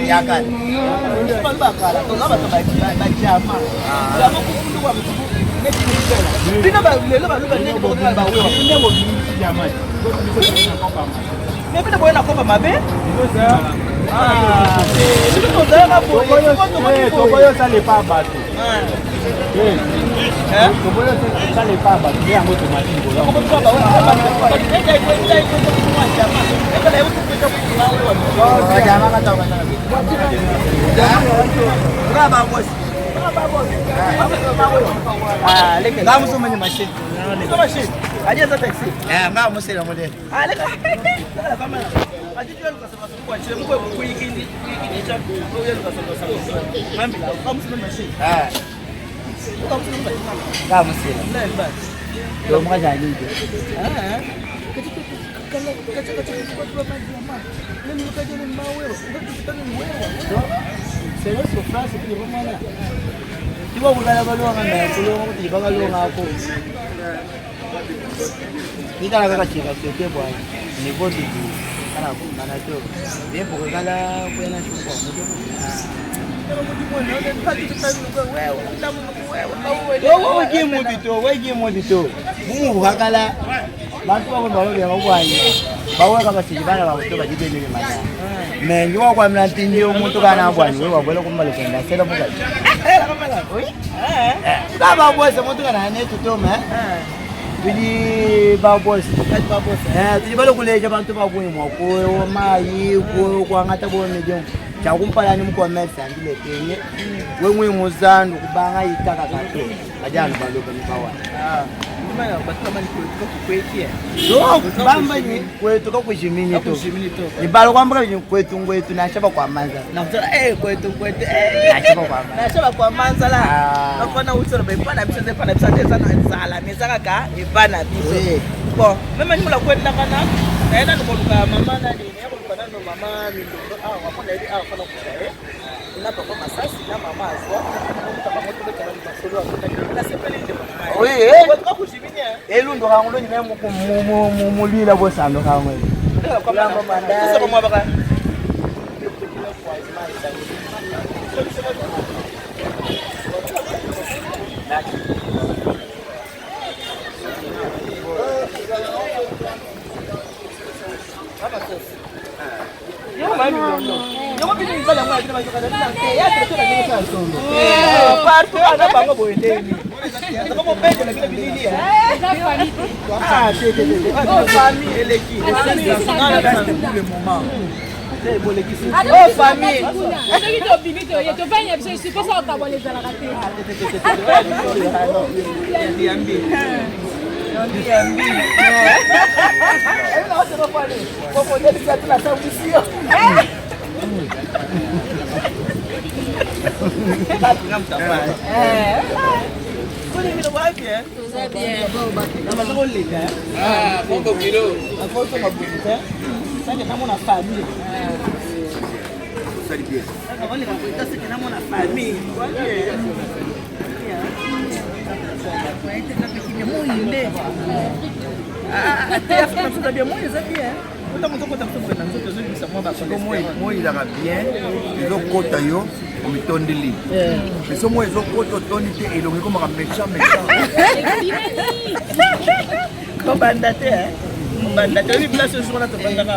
Yakala. Bino lelo baluba ndenge bokotola bawewa me bino boye na kopa mabe. Biso tozalaka boye. Toboyi osala epa bato, toboyi osala epa bato nde yango tomati likolo. Nga musomene machine. Eh, nga musela modele. Eh. Nga musela. Yo mwaza nini? Tibakukala balonga naye kulonga kuti bakalongako ikala kakachika sete bwana nivotiji kana kumana to nebukakala kuyana chukwa. Wekimuti to, wekimuti to mumuvukakala bantu bako balobya bwanyi baweka basiki bana bakuto bajibelele mana me ngiwakwamila ntindi omuntu kana bwanyi we wabwela kumbalukenda sela mukaji kababose muntu kana netutome tuli babose, tuli balokuleja bantu babunyi mwakuyo mayi kuangata bomedium chakumpalani mucommerce andiletenye wemwi muzandu kubanga itaka kato ajana baloba nibawa bamba kwetu kakushimini to nibalo kwamba kwetu ngwetu nashaba kwa manza. Kwetu kwetu. Nashaba kwa manza. Nashaba kwa manzala. Nakona utsolo epa na biso, epa na biso ate eza na nzala, mais eza kaka epa na biso. Bon, meme nimula kwendaka na naye nanu koluka mama nani, naye koluka nano mama Mindondo awa mpo nayebi awa fana kuta ye na papa Masasi na mama azwa okuta bango tobetana masolo. Nasepeli ndeko. Oui. Kakushimini. Elundo kangu lo nyime mulwila bosando kangu. Mwabaka. Partout ana bango boye ndeni mobetela bino bilili. Famille eleki bolekisi. Oh, famille. Soki tobimi, toye tovandi na biso esi mposa kokabola ezalaka te. Yambi yambi. Toza bien. Namona famille. Osali bien. Namona famille moyinde te bien, moi eza bien. Moi ezalaka bien, ezokota yo omitondeli biso. Moi ezokota otondi te, elongi ekomaka méchant méchant. Kobanda te, kobanda te. Oyebi place oyo wana tobandaka,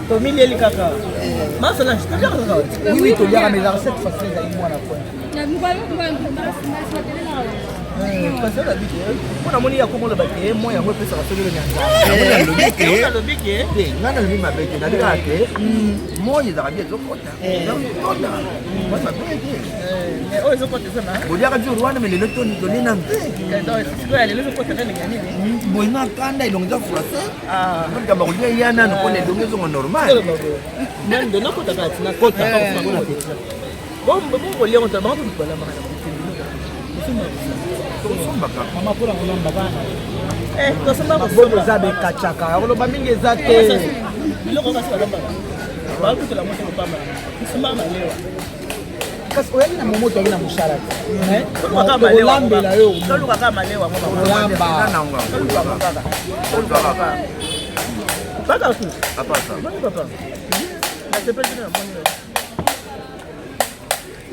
tomilieli kaka masala, toliaka kaka. Oui, toliaka, mais la recette facile ezali mwana point. Mpo namoni ya komoloba te, moi yango epesaka soki nalobi ke te, ngai nalobi mabe te, nabi kaka te moi ezalaka bien, ezokota ezokota moi mabe te. Oyo ezokota eza na Boliaka jour wana, mais lelo toni tolie nanu te. Sikoyo lelo ezokota na ndenge ya nini? Boye na kanda, elongi eza froissé, likambo kolia ya nanu mpona elongi ezonga normal. Nando nakotaka tina kota bongo kolia bango balamaka na. Tosombaka. Mama, mpona kolamba bana. Tosomba. Bono eza bekachaka, akoloba mingi eza te. Biloko kasi balambaka, bakutela moto kopamba, tosomba malewa. Kasi oyaki na momo, toyaki na mosala te, tokolambela yo. Tolukaka malewa. Kolamba. Eza nango. Tolukaka kaka. Baka su. À part ça. Boni papa. Nasepeli bino na moni yo.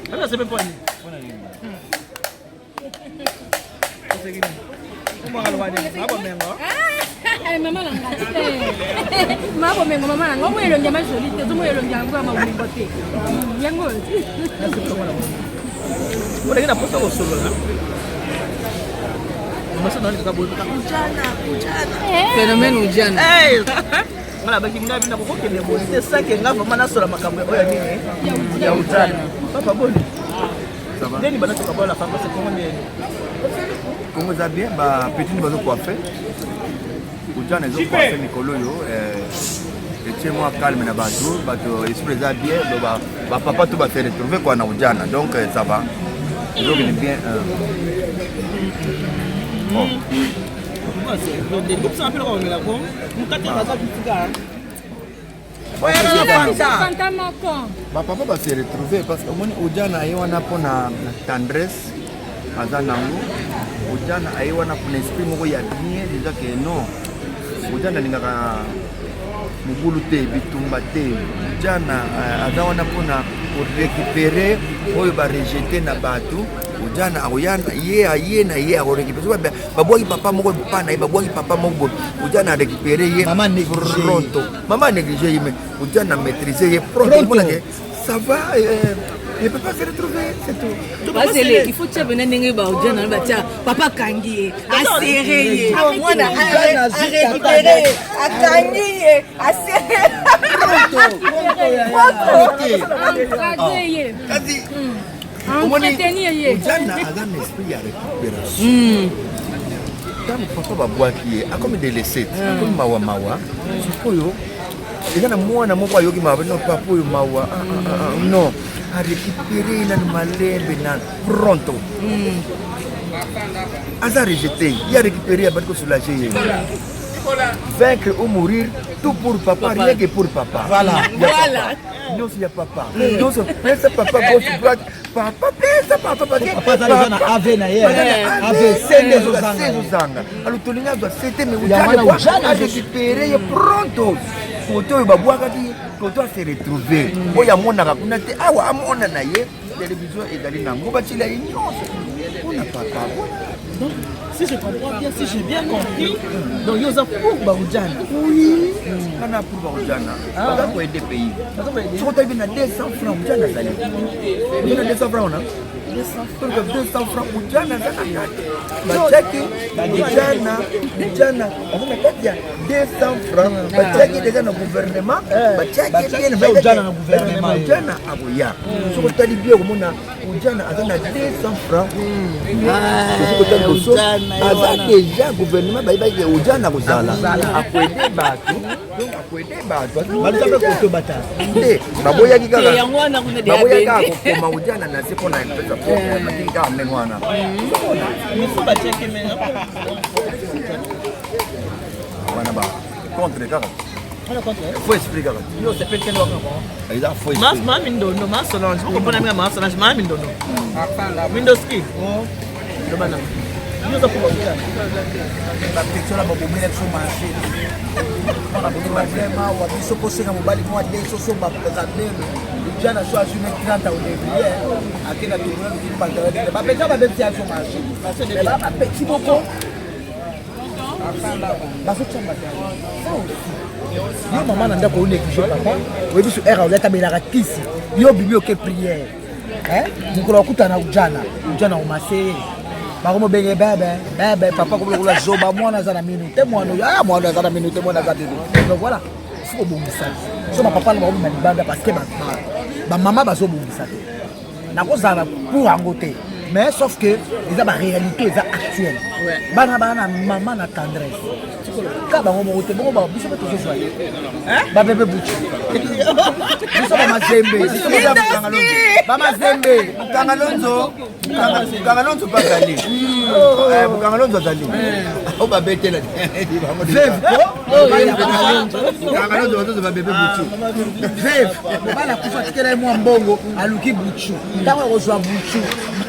Nani nasepeli mpo nini? Oseki nini? Omwaka loba nini? Akomengo. Mama na nga te ma bomengo mama na nga omona elongi ya majoli te ozomona elongi yango ya mabomengo te yango. Oleki na posa kosolola. Mama na kaka boye kaka ujana ujana. Phénomène ujana. Hey! Nga nabaki nga bina kokokende boye te sake nga vraiment nasola makambo oyo nini ya ujana. Papa boni. Ça va. Ndeni bana tokabola papa c'est comment ndeni? Congo eza bien, bapetit nde bazocoiffe ujana ezocoiffe mikolo oyo etie mwa calme na bato bato esprit eza bien donc bapapa to base retrouve quoi na ujana donc ça va, ezokende bien. Bon. Ndeni mpe lokomela ko mokate baza bitika. Fanta moko. Bapapa base retrouve parce que omoni ujana aye wana mpona na tendresse aza nango. Ujana aye wana mpona esprit moko ya bien déjà ke non, ujana alingaka mobulu te, bitumba te. Ujana aza wana mpona korécupérer oyo barejeter na bato. Ujana akoya ye aye na ye akorécupérer. Soki babwaki papa moko pa na ye, babwaki papa moko boye, ujana arécupérer ye. Mama négligé ye. Pronto mama négligé ye, mais ujana maîtriser ye pronto. Pronto. Omonake ça va, il peut pas se retrouver, c'est tout. Basele, il faut tia pena ndenge baojana batia papa akangi ye, aserrer ye, mwana arécupérer ye, akangi ye, aserrer. Encadre ye. Kasi omoni Entretenir ye. Ujana aza na esprit ya récupération. Ntango papa babwaki ye, akomi délaissé, akomi mawa mawa. Sikoyo eza na mwana moko ayoki mawa: "No, papa oyo mawa. Ah, ah, ah, non." Arécupéré nanu malembe nanu pronto. Aza rejeté, ye arécupéré, abandi kosoulager ye. Vaincre ou mourir, tout pour papa, rien que pour papa. Voilà. Ya Voilà. papa. Nyonso ya papa, nyonso pesa papa, gauche, droite, papa pesa papa, parce que Papa aza deja na AV na ye. AVC nde ezozanga ye. Ezozanga. Alors tolingi azwa sete me. Yango wana ujana Arécupéré ye pronto. Kote oyo babwakaki, kote ase retrouve, oyo amonaka kuna te, awa amona na ye télévision ezali nango, batila ye nyonso mpona papa. Donc, si je comprends bien, si j'ai bien compris, donc yo oza pour baujana. Oui, kana pour baujana baza koaider pays. Soki otali na 200 francs, ujana azali oza na 200 francs wana, toluka 200 francs, ujana aza na kati. Batiaki ujana, ujana aza na kati ya 200 francs. Batiaki déjà na gouvernement, batiaki bien. Déjà ujana na gouvernement, ye. Ujana akoya. Soki otali bien, okomona ujana aza na 200 francs. Soki otali liboso, aza déjà gouvernement, bayebaki ujana kozala akoaider bato, donc akoaider bato. Aza Baluka mpe déjà. koto batala. Nde baboyaki kaka. Yango wana kuna de. Baboyaki kaka kokoma ujana na se mpona epesa po batiki kaka ndenge wana. Misu batiaki me. Wana ba contre kaka. Wana contre. Faux esprit kaka. Yo osepeli te ndoko. Eza faux Ma esprit. ma mindondo, ma Solange, vous comprenez bien ma Solange, ma mindondo. Mindoski. Loba na. Yo oza pour baujana. Bapetit wana babomela biso marché. Vraiment wa biso kosenga mobali mwa de soso bakozabelo ujana so azwi ne 30 aodébrie ake na tourne luki pantalon. Bapetit wana babebisi ya biso marché. Mais ba bapetit moko bazotia bato ça aussi. Yo mama na ndako onéglige papa, oyebi so ere olata belaka kisi, yo bibi oke prière mokolo akutana ujana, ujana omase ye, bakomobenge bebe bebe papa komolokola zoba. Mwana aza na minu te, mwana oyo, ah, mwana aza na minu te, mwana aza bebe. Donc voilà, faut kobongisa so bapapa na bakobima libanda parce que bamama bazobongisa te. Nakozala pour yango te, mais sauf que eza baréalité eza actuelle. Bana bana na mama na tendresse ka bango moko te. Bongo biso mpe tozozwa ye babebe butu, biso bamazembe, biso bamazembe. Bukanga Lonzo, Bukanga Lonzo mpe azali. Bukanga Lonzo azali oyo babetela. Veuve ko. Bukanga Lonzo bazozo babebe butu. Veuve, mobali akufa, atikela ye mwa mbongo, aluki butu. Ntango akozwa butu,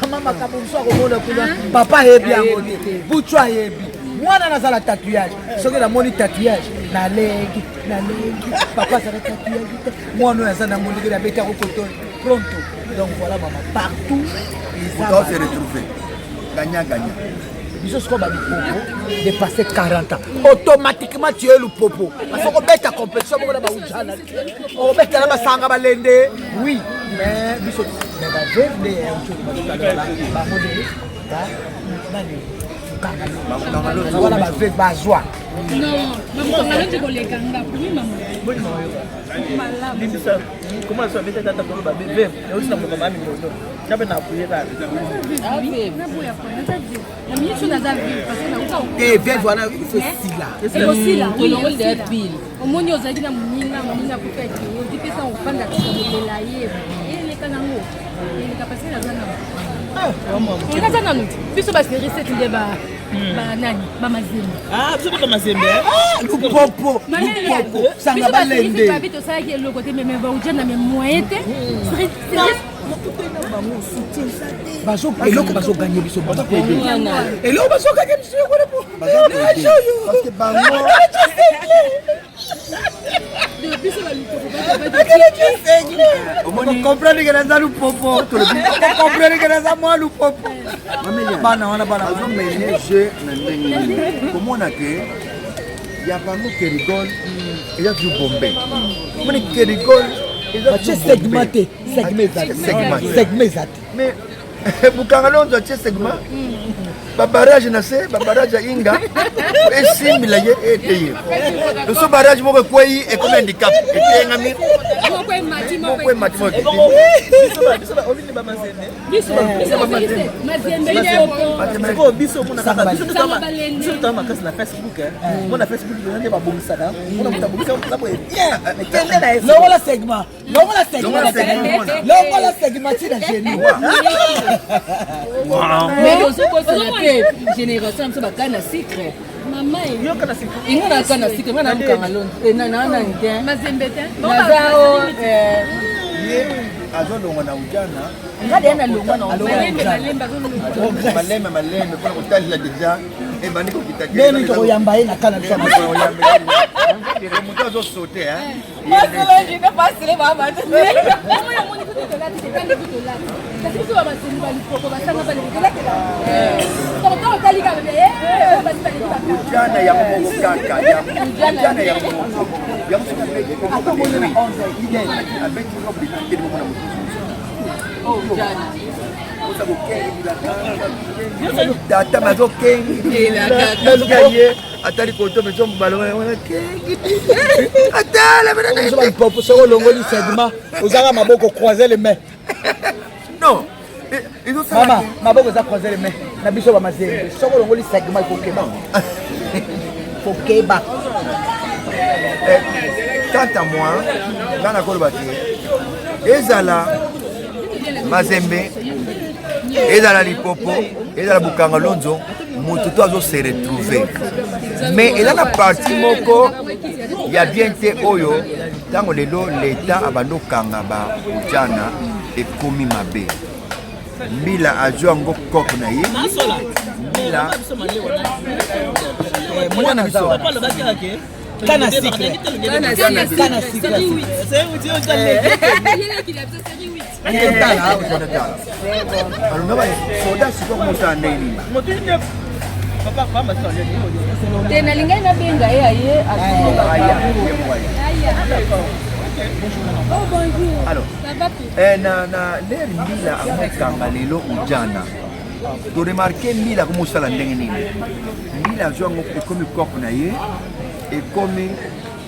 mama makambo mosusu akomona kuna, papa ayebi yango te, butu ayebi. Mwana nazala tatouage, soki namoni tatouage. Nalengi, nalengi. Papa azalaki atuyaki te. Mwana oyo aza na mondeke nabeti yango koto pronto. Donc voilà mama, partout eza se retrouver. Gagnant gagnant. Biso sikoyo balupopo dépassé 40 ans, automatiquement tu es lupopo, parce que okobeta compétition moko na baujana, okobeta na basanga balende, oui, mais biso, mais baveve nde bango nde nani wana baveve bazwa. Non, bamokanga koleka nga oui mama. Comment ça abeta tata koloba veve euti na mokama ya mingondo nape na apuye kaka. Te, veve wana il faut esila. Ekosila omoni ozalaki na moninga, moninga akufa, ekeye otipesa ofanda kolela ye, eleka nango, eleka parce naza nano, naza nanu te. Biso basérie 7 nde banani bamazembe. Biso mpe bamazembe. Lupopo, lupopo, sanga balende. Babi tosalaki eloko te, mais baujana me moyen te. Eloko bazoganye biso, eloko bazoganye biso. Parce que bango Comprendre ke naza lupopo, comprendre ke naza mwa lupopo, bana wana bana. Azomene jeu na ndenge nini? Komona ke ya bango kerigol eza toujours bombe. Omoni kerigol. Batie segment te, segment eza te, segment eza te. Mais Bukanga Lonzo atie segment, babarrage na se, babarrage ya Inga esimbila ye ete ye loso barrage moko ekwei, ekomi handicap, etengami moko emati. Moko emati, moko ekiti. Sikoyo biso omonaka biso toa makasi na Facebook, mona Facebook nde babongisaka, mona moto abongisa boye bien, kende na ye. Longola segment, longola segment, longola segment ti na genou. Mais ozobosana mpe génération na biso bakana na sucre. Mama. Yoka na sucre. Inga na kana sucre, nga na mokanga londo na nani te. Mazembe te. Naza o. Ye azolongwa na ujana. Nga deya nalongwa na. Malembe malembe azolongwa. Malembe malembe mpona kotalela deja ebandi kokita. Ndeni tokoyamba ye na kana biso. Moto azosaute. Kasi biso bamasembe balipoko basanga baleki. Ujana yango moko kaka, ujana yango moko, yango soki abeti robe likokeli moko na mosusu oza kokengela tata mazokengela ye, atali koto mezo balonga wana kengi atala. Lipopo, soki olongoli segment, ozaka maboko croise les mains. Non. Mama, maboko eza croise les mains na biso bamazembe. Soki olongoli segment, ifokeba, fokeba. Quant à moi, nga nakoloba te, ezala Mazembe, ezala Lipopo, ezala Bukanga Lonzo, moto to azo se retrouver. Mais eza na parti moko ya bien te oyo ntango lelo leta abandi okanga baujana, ekomi mabe. Mbila azwi yango cope na ye, mbila mwana biso kana cycle, kana cycle. Tala, alonga soda sikoyo mosala ndenge nini? Te, nalingai nabenga ye aye. Aya. Oh, bonjour. Alors, Ça va? Na lere mbila amokanga lelo ujana, toremarquer mbila akomosala ndenge nini. Mbila azwi yango, ekomi cope na ye, ekomi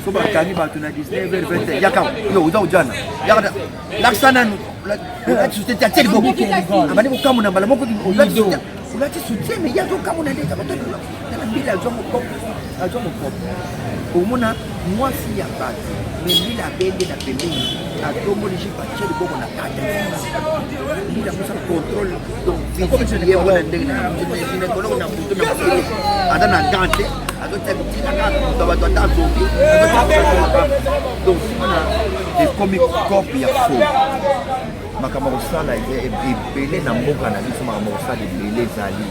so bakangi bato na 19 20, yaka yo oza ujana, yaka lakisa nanu olati soutien te, atie liboko, abandi kokamona mbala moko, olati soutien, mais ye azokamona nde tala mbila azwa mokope, azwa mokope, omona mwasi ya bato, mais mbila abende na pembeni, atomboli jupe, atie liboko na kata. Mbila akosala contrôle, donc visite ye wana ndenge na gynécologue na butu na mokili, aza na gant te, azotia bitina kaka moto bato, ata azongi. Donc wana ekomi cope ya faux. Makambo ya kosala eza ebele na mboka na biso, makambo ya kosala ebele ezali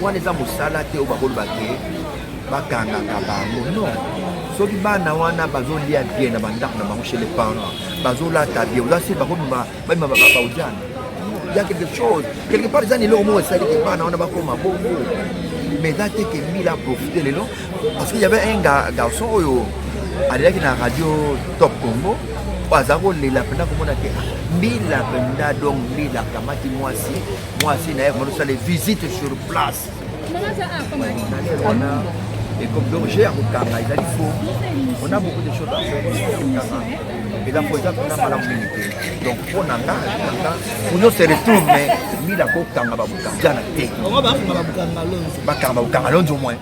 wana, eza mosala te oyo bakoloba te bakangaka bango, non. Soki bana wana bazolia bien na bandako na bango chez les parents, bazolata bien, oza si bakobima babima baujana. Il y a quelque chose quelque part, eza na eloko moko esali ke bana wana bakoma bongo. Mais eza te ke Mbila profite lelo, parce qu'il y avait un garçon oyo alelaki na radio Top Congo, oyo aza kolela mpenza komona ke Mbila mpenza. Donc Mbila akamati mwasi, mwasi na ye komona visite sur place wana. Et comme danger ya kokanga ezali faux, on a beaucoup de choses à faire. Kokanga eza faux, eza mpena malamu mingi te. Donc mpo na nga, nanga union se retrouve, mais Mbila kokanga babukanga te, bakanga babukanga lonzo moins.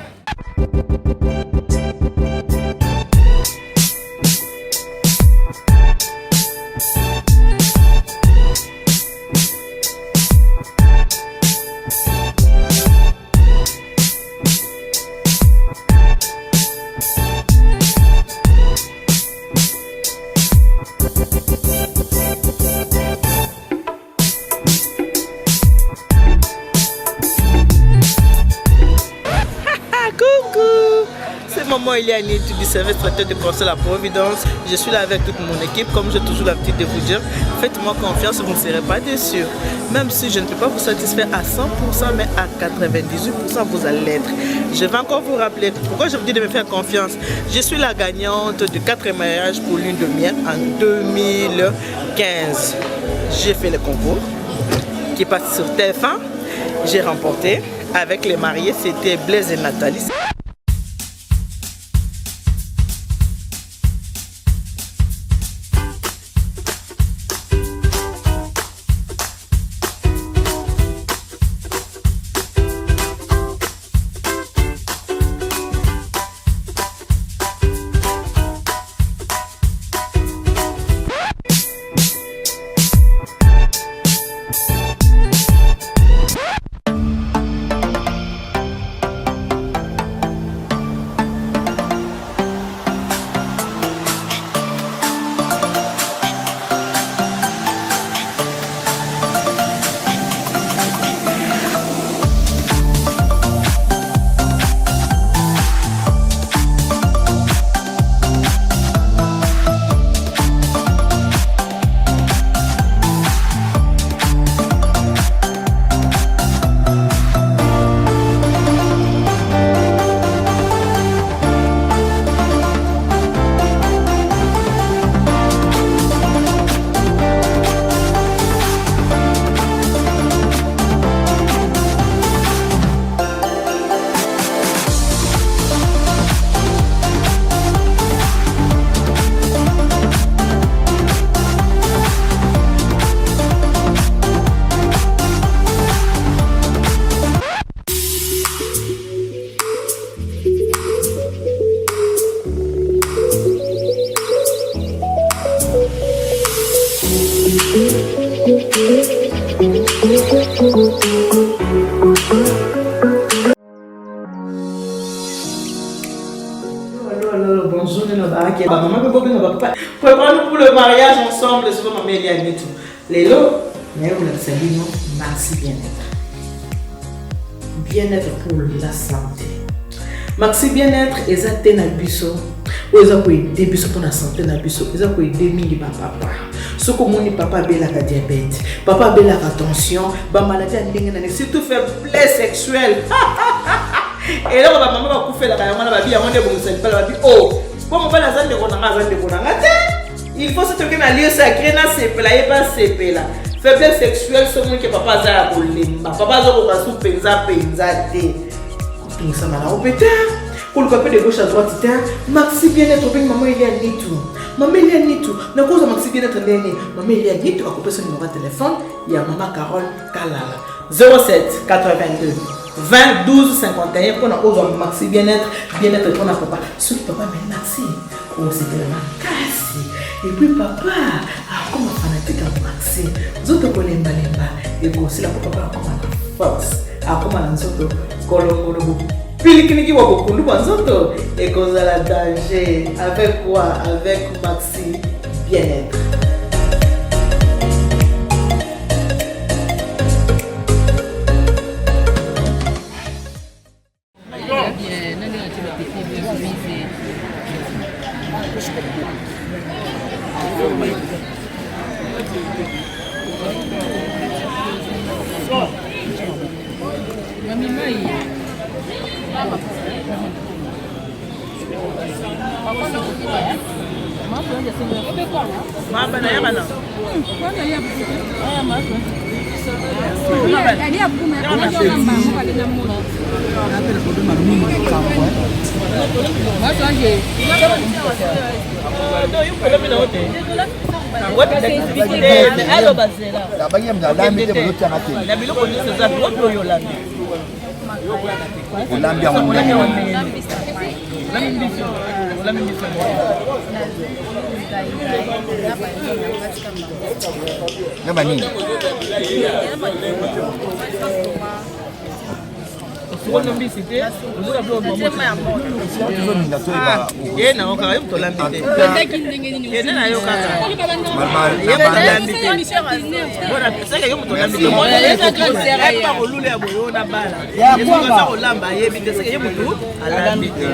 Coucou, c'est maman Eliane du service traiteur de conseil La Providence. Je suis là avec toute mon équipe, comme j'ai toujours l'habitude de vous dire. Faites-moi confiance, vous ne serez pas déçus. Même si je ne peux pas vous satisfaire à 100%, mais à 98%, vous allez l'être. Je vais encore vous rappeler pourquoi je vous dis de me faire confiance. Je suis la gagnante de 4 mariages pour lune de miel en 2015. J'ai fait le concours qui passe sur TF1. J'ai remporté avec les mariés, c'était Blaise et Nathalie. Bonjour, préparons-nous pour le mariage ensemble. Souvent, maman Eliane tout. Lelo, mais vous la saluez, Maxi Bien-être. Bien-être pour la santé. Maxi Bien-être eza te na biso oyo eza koaider biso mpona santé na biso, eza koaider mingi bapapa. Soki omoni papa abelaka diabète, papa abelaka tension, bamaladi ya ndenge nani, surtout faiblesse sexuelle, eloko bamama bakufelaka yango wana, babi yango nde ebongisa libala. Babi o mpo mobali aza ndeko na nga, aza ndeko na nga te, il faut soki toke na lieu sacré nasepela, ye basepela. Faiblesse sexuelle, soki ke papa aza ya kolemba, papa azokoka su mpenza mpenza te, kotungisama na yo mpe te, koluka mpe de gauche à droite te, Maxi Bien-être. Obengi mama Elia Nitu. Mama Elia Nitu, nakozwa Maxi Bien-être ndenge? Mama Elia Nitu akopesa numéro ya telefone ya mama Carole Kalala, 07 82 20 12 51, mpona ozwa Maxi Bien-être. Bien-être mpona papa. Soki papa ameli Maxi, osepela makasi, et puis papa akoma fanatique ya Maxi. Nzoto kolembalemba ekosila, po papa akoma na force, akoma na nzoto kolongono, bopilikiliki bwa bokundu bwa nzoto ekozala danger. Avec quoi? Avec Maxi Bien-être. Suka maboko. Na biloko nyonso eza wapi oyo olambi? Olambi yango ndenge na banini? Osukoli mbisi te, ozoka biloko. Tozolinga toyeba. Ye na yo kaka, yo moto olambi te, ye nde na yo kaka, ye moto olambi te. Seke yo moto olambi te, ayeba kolula ya boye oyo na bala aza kolamba, ayebi te. Seke ye motu alambi te.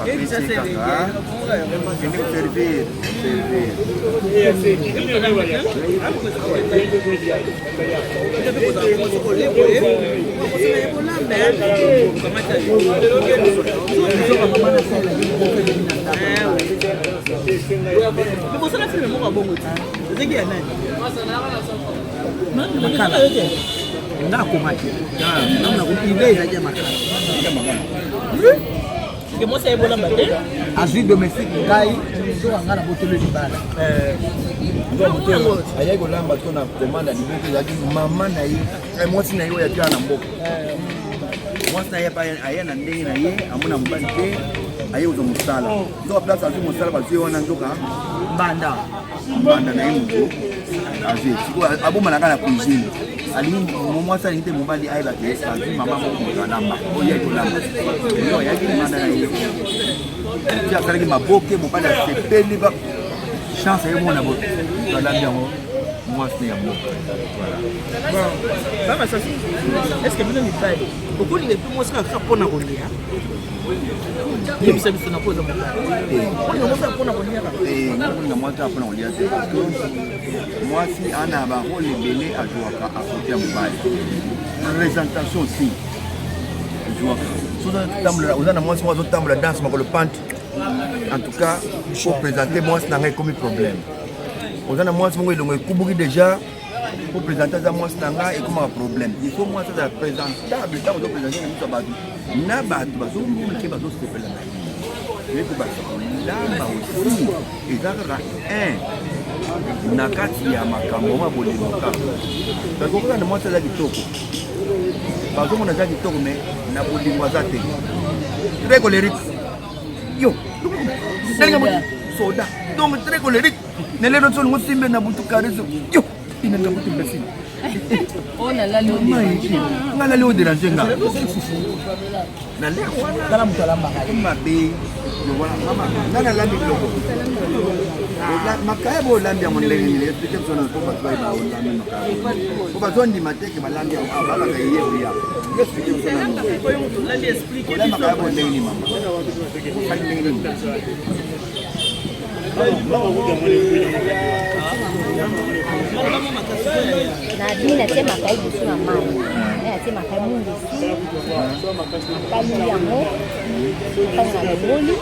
Bapesi kaka, kende koservir, servir. Liboso na filme moko ya bongo te, ezaki ya nani? Makala nga akomaki ide ezalaki ya makala. Mwasi ayebolamba te. Azwi domestique, ngai soka ngai nabotoli libala. Ayaki kolamba to na commande ya liboke, ezalaki mama na ye, mwasi na ye oyo atiaka na mboka. Mwasi na ye aye na ndenge na ye, amona mobali te, aye kozwa mosala. Nzoka place azwi mosala, bazwi wana, nzoka mbanda. Mbanda na ye moto azwi. Sikoyo abomanaka na cuisine, alingi mwasi, alingi te mobali ayeba ke azwi mama moko moto alamba oyo yaki kolamba. Yo ayaki mbanda na ye ti asalaki maboke, mobali asepeli, ba chance aye mona boye alambi yango, mwasi ya mboka. Voilà. Masasi, est ce que bino mibali okolinga epe mwasi kaka mpona kolia? Yebisa biso na po eza mobali, olinga mwasi kaka mpona kolia kaka? Kolinga mwasi kaka mpona kolia te, parce que mwasi ana barole ebele azwaka à côté ya mobali. Présentation aussi ezwaka. Soki oza na mwasi moko azotambola danse makolo pante, en tout cas po présenter mwasi na ngai ekomi problème. Oza na mwasi moko elongo ekubuki déjà, po présenter aza mwasi na ngai ekomaka problème. Il faut mwasi azala présentable ntango ozoprésente na miso ya bato, na bato bazomona ke bazosepela na ye. Ekobakisa kolamba aussi eza kaka un na kati ya makambo yango ya bolingo kaka, parce que kaka na mwasi aza kitoko, bazomona aza kitoko, mais na bolingo aza te, très colérique. Yo nalinga moto soda, donc très colérique. Nelelo nso olingo simbe na butu caresse yo, inalinga moto imbécile. Nga nali odérange nga na lere wana. Tala moto alambaka. Mabe mama, nga nalambi biloko makaya bo olambi yango ndenge nini? Explique biso na po bato bayeba olambi makaya, po bazondima te ke balambi yango balaka ye koya. Explique biso nano, olambi makaya bo ndenge nini? Mama, osali ndenge nini? Nabi natie makai liboso na mai, natie makai mungu esi nakali yango, ntango na longoli,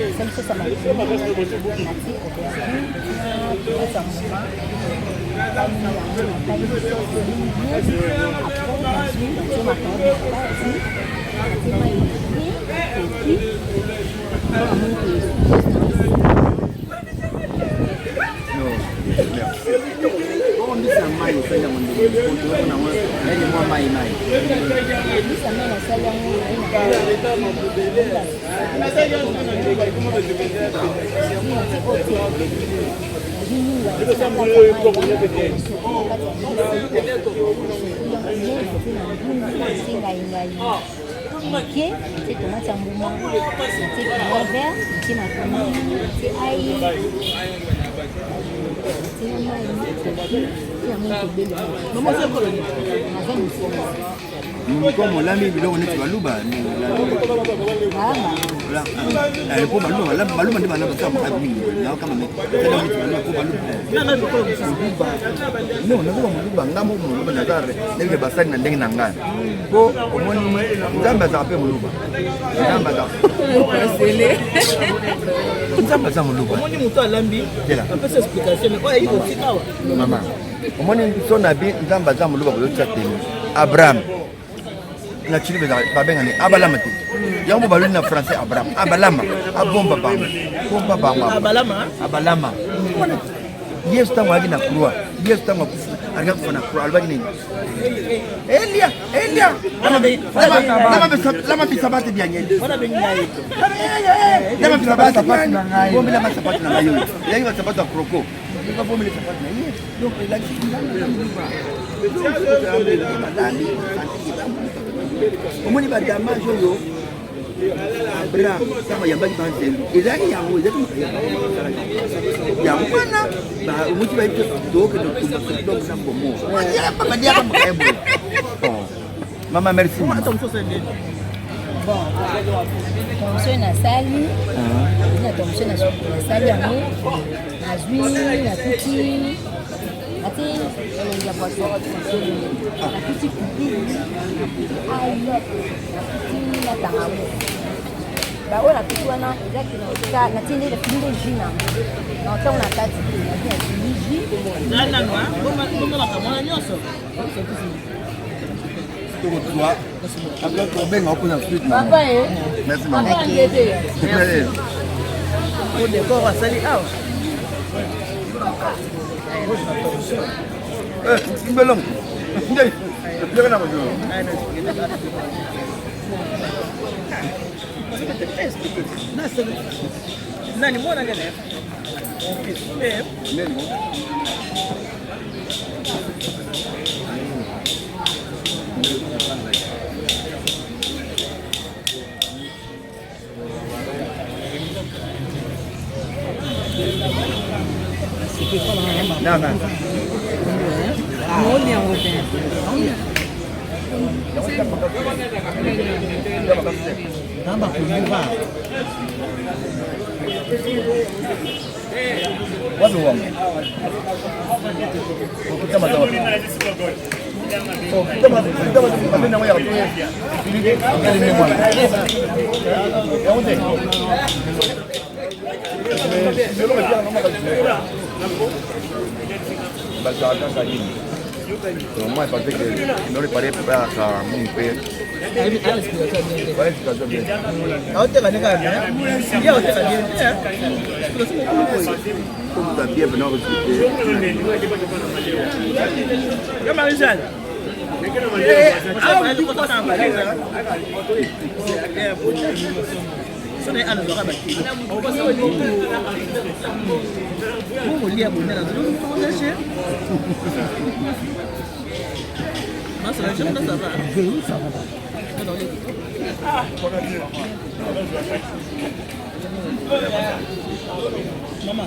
nasali sosa makasi, natie aubergine, tomate ya mbuma, nakali yango, nakali sauce mingi. Après nazwi, natie makai na kati, natie mai moke, epi namoni ke sauce na. Mbisi ya mai osali yango ndenge nini? Mwa mai mai. Mbisi ya mai nasali yango naye moke, natie tomate ya mbuma, natie piment vert, natie matungulu, natie ail, natie na mai. Namoni tobeli Mama oza ekolo nini? Naza mosolo. Moko olambi biloko neti baluba. Po baluba baluba nde balamba kaka makasi mingi nakama neti baluba po baluba. Non, nazoba moluba nga moko moluba naza ndenge basali na ndenge na ngai po omoni Nzambe azalaka mpe moluba. Nzambe aza Nzambe aza moluba. Omoni moto alambi apesa explication mais oyo ayaki kotika awa. Mama, omoni so na bi Nzambe aza moluba kozotia temi Abraham na chili babengani Abalama te yango baloli na français Abraham Abalama abomba bango bomba bango Abalama Abalama Yesu ntango ayaki na croix Yesu ntango akufi alingaki kufa na croix alobaki nini Elia Elia lama bisabate bianyeli lama bisabate bombela basapatu na ngai oyo ezalaki basapatu ya croco babombela sapatu na ye donc elakisi omoni badamage oyo Abraham ntango ayambaki banzelu ezalaki yango ezalaki yango wana omoti bayebi tokende kotumba Sodome na Gomore badiaka makaya boye. Mama, merci. Bon, thomson nasali na thomson nasali yango, nazwi natuti ati elongi ya poisson, natuti pilipili, natuti ail, natuti na tangawizi. Baoyo natuti wana ezaki natindi nde jus nango na ntango na kati te, nazwi natindi jus. Tokozwa après tobenga mpona suite. Papa e. Merci mama. Po décor asali awa. Mbelong ndenge na bazo. Nani mwana nani? Nani? Non, non. Wapi wangu? Bazalaka kaka nini? Moi, parce que noli pare kaka mingi mpe Aoteka nde kaka bien ye, aoteka bien te. Bien mpena respecte. Yo Marie-Jeanne. Sona ye anazwaka bakilo bongolia bonene azolonage. Ça va? Mama,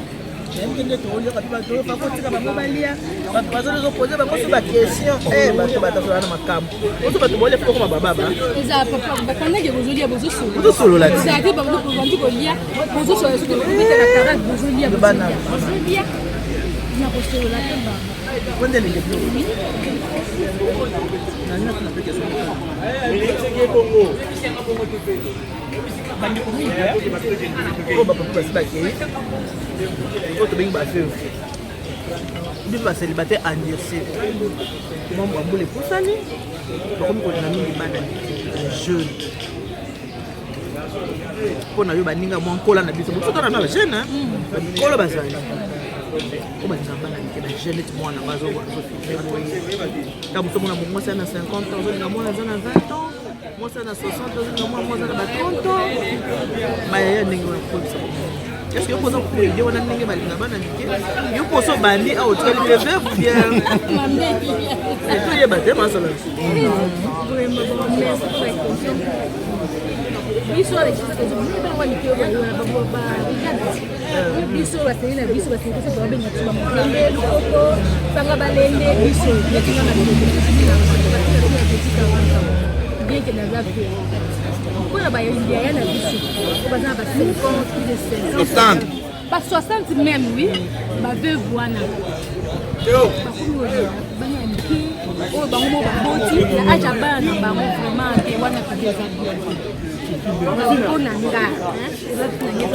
nayebi nde tooliaka mpe bato bakotika bango balia, bato bazozopose bango so baquestion, bato batasolana na makambo oso bato bolia mpo kokoma bababa. Eza papa, bapandaki bozolia, bozosolola. Bozosolola te. Ezala te bandi kolia, bozosolola. Soki bokobeta na 40, bozolia, bozolia na kosolola te bango. Wende elingi biloko nalinga tuna mpe question. Bandeko mingi oyo bapapa basi bakei, oyo tobengi baveuve, biso bacélibataire endurci, mwa bambula epusani, bakomi kolinga mingi bana jeune. Mpo na yo, baninga mwa nkola na biso mosusu tona na bajeune bamikolo bazali oyo balinga bana mike, bajeune neti mwana ngo azofilme boye. Ntango mosu omona mwasi na 50 ans azolinga mwana aza na 20 ans, mwasi na 60 azolinga mwana aza na ba 30 ans. Bayaya ndenge wana kokolisa, est ce que yo mpoza koide wana ndenge balinga bana mike? Yo mposo obandi awa, otikali mpe veuve bien, toyeba te masala. Biso biso baseli na biso, baseli biso, tobabenga biso bamokembe lukoko. Basanga balende biso neti nga na bien que naza pe mpona bayaya na biso baza na ba 50 plus de 50 ba 60 même, oui, baveuve wana bakomi kozwa bana ya mike oyo bango moko baboti na age ya bana na bango. Vraiment te, wana mpenza eza bien te mpo na nga. Eza tina nge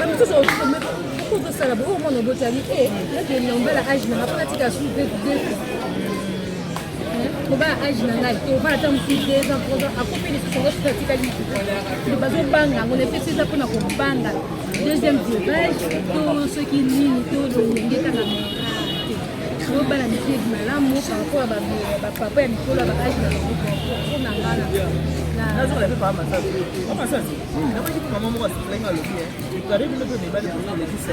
bamosusu ozosala bo oyo mwana obotali e nakende na age na nga mpo natika su deux fois mobala age na ngai tobala ata mosusu 2 ans, 3 ans, akufi lisusu, ngo susu atikali. Bazobanga yango na epesi eza mpona kobanga deuxième veuvage to soki nini to lolenge kaka te. Bobala mike malamu par rapport ya bapapa ya mikolo ya baage na bango mpo na nga. Nazonga mpe paa masasi, pa masasi nakoki mpe mama moko asolaki, alobi ekare bino mpe mibali oleki 50,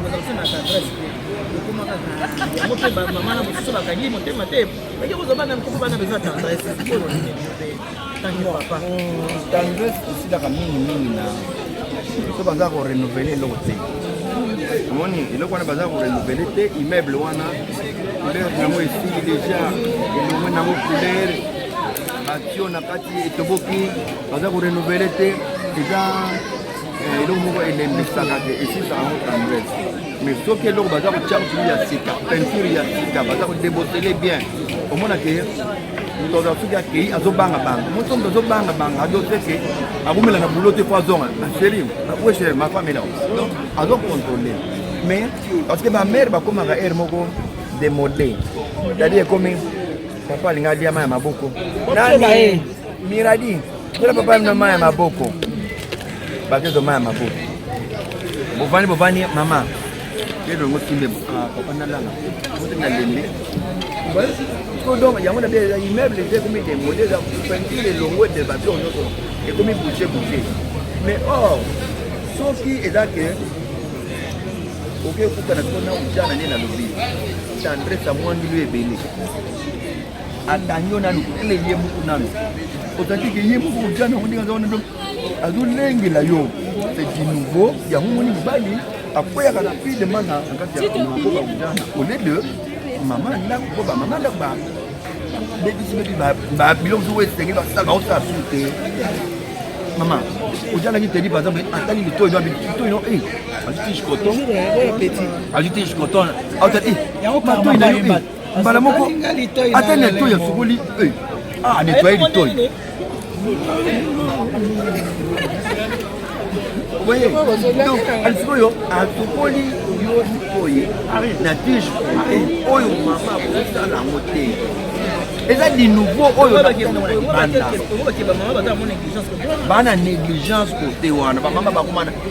ozala na tendresse te, ekoma kaka yango mpe bamama na mosusu bakangi motema te, baki kozwa bana mike mpo bana besoin ya tendresse. Oyo nini mpe tanke papa? Tendresse esilaka mingimingi na so baza korenouveler eloko te. Omoni eloko wana baza korenouveler te, immeuble wana couleur nango esili déjà, elongwe nango couleur, batio na kati etoboki, baza korenouveler te. Eza eloko moko elembisaka te, esilisaka yango tendresse. Mais soki eloko baza kotia kutu ya sika, peinture ya sika, baza kodébosseler bien, omona ke moto azala soki akei azobangabanga moto, moto azobangabanga azoseke akomela na boulot te po azonga: "Chéri, oui chéri, ma femme est là." Donc azocontrôler. Mais parce que bamare bakomaka aire moko démodé, c'est-à-dire ekomi papa alinga alia mai ya maboko nani miradi tola papa na mai ya maboko, bakezo mai ya maboko, bovandi bovandi, mama elongo simbe papa nalala ote na lembe. Donc yango na bien immeuble eza ekomi démodé, eza peinture elongo ete babiloko nyonso ekomi bouche bouche. Mais or soki eza ke oke okutana siko na ujana nde nalobi tendresse amwangili yo ebele, atangi yo nanu ele ye moko nanu, ozalaki ke ye moko ujana yango ndenge aza wana, donc azolengela yo, c'est du nouveau. Yango moni mobali akweyaka rapidement na kati ya maboko ya ujana au lieu de mama ndako, po bamama ndako bebisi bebi biloko mosusu esengeli basala, baosala susu te. Mama ojalaki tedi par exemple atali litoi no, litoi no azwi tige coton, azwi tige coton, atali matoi na yo mbala moko, atali na litoi, asukoli, anettoyer litoi. Voyez, donc sikoyo asukoli yo sikoye na tige oyo mama akosala yango te, eza du nouveau oyo bana négligence kote wana, bamama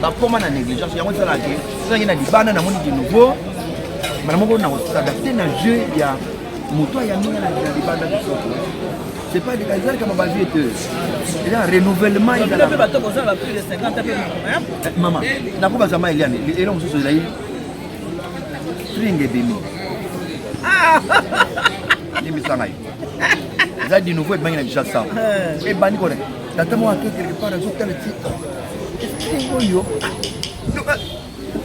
bakoma na négligence. Yango esalaka ke soki na libanda namoni du nouveau, mbala moko na kos'adapter na jeu ya moto ayambi nga na libanda. Kitoko, c'est pas eza likambo bavie te, eza renouvellement. Mama nakobaza ma Eliane, eloko mosusu ezali string ebimi, limbisa ngai, eza du nouveau ebangi na Kinshasa, ebandi kone tata moko ake quelque part, azotala ti string oyo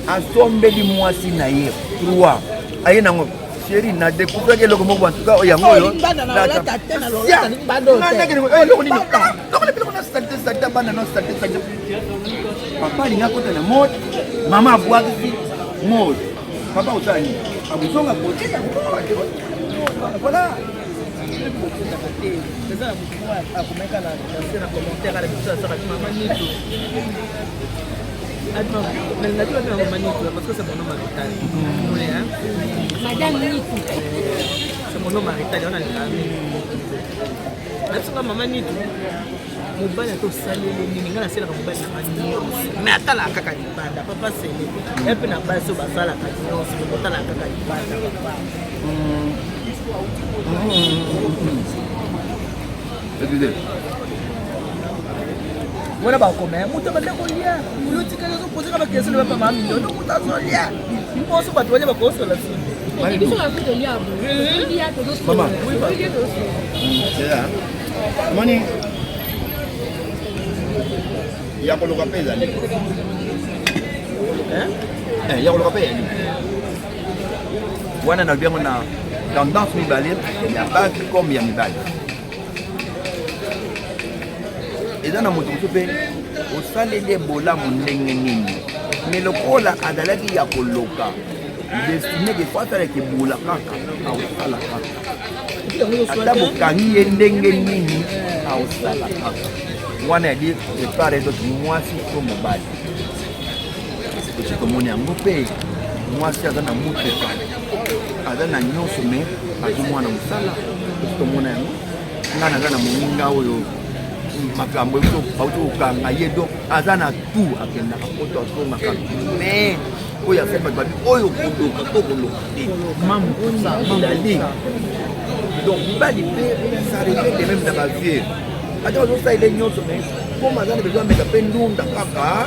asombeli mwasi na ye 3, aye nango: "Chéri, na découvraki eloko moko, en tout cas yango oyo eloko nini, biloko na saleté saleté, bana na saleté saleté." Papa alingi akota na mode, mama abwakisi mode, papa osala nini? Akozonga kote. Voilà. Eza na motu moko akomeka na na commentaire ala biso, asalaki mama Nito, nalingaki babenga mama Nito parce que c'est mon nom marital. Madame Nito. C'est mon nom marital, yango nalingaka mingi. Nabisoka mama Nito, mobali ata osaleli nini, ngai nasalaka mobali nanga nyonso, mais atalaka kaka libanda. Papa sele ya mpe na basi oyo basalaka nyonso, mais botalaka kaka libanda, papa. Excusez. Wana bakoma moto abanda kolia, otikali ozopozeka baquestion na bapama miliono, moto azolia mposo, bato balia bakosola. Biso bafi tolia tolia. Mama. Tozolia tozosola. C'est ça. Moni ya koluka mpe ezali, ya koluka mpe ezali. Wana nalobi yango na tendance mibale ya basi comme ya mibali. Eza na moto mosusu mpe osaleli ye bolamu ndenge nini, me lokola azalaki ya koloka destine ke fo asalaka ebola kaka akosala kaka, ata bokangi ye ndenge nini akosala kaka. Wana yali de part et d'autre, mwasi to mobali. Tosi tomoni yango mpe mwasi aza na motuka, aza na nyonso, me azwi mwana mosala. Tosi tomona yango. Ngai naza na moninga oyo makambo bauti kokanga ye, donc aza na tout, akendaka poto, azongaka, mais oyo asali bato babi oyo koloka to koloka te ezali. Donc mibali mpe ça revient de même na bavie, ata bazosalela nyonso, mais comme aza na besoin ameka mpe ndunda kaka,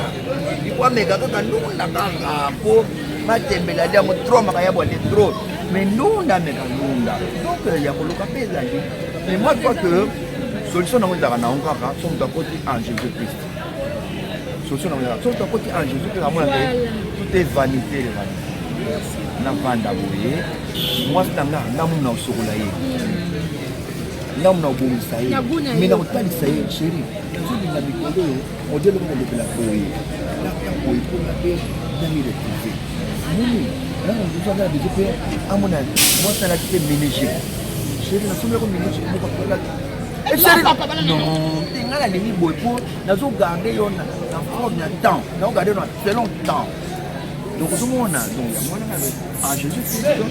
iko ameka kaka ndunda kaka mpo matembela ali yango trop, makayabo ale trop, mais ndunda ameka ndunda. Donc ya koloka mpe ezali. Mais moi je crois que solution nango ezalaka nango kaka so moto akoti en Jésus Christ. Solution nango ezalaka so moto akoti en Jésus Christ, amona ke tout est vanité de vanité. Navanda boye, mwasi na nga, nga munu na kosokola ye, nga munu na kobongisa ye, mais na kotalisa ye: chéri, nazolinga mikolo oyo modele oko kolobela boye, laka boye mpona mpe nami retrouve moni nanga mosusu aza na besoin mpe amona mwasi alaki mpe ménager. Chéri, nasombelako ménager moko akolaki. Chéri, non te, ngai nalingi boye mpo nazogarde yo na forme ya temps, nazogarde yo na selon temps. Donc ozomona, donc yango wana en Jésus Christ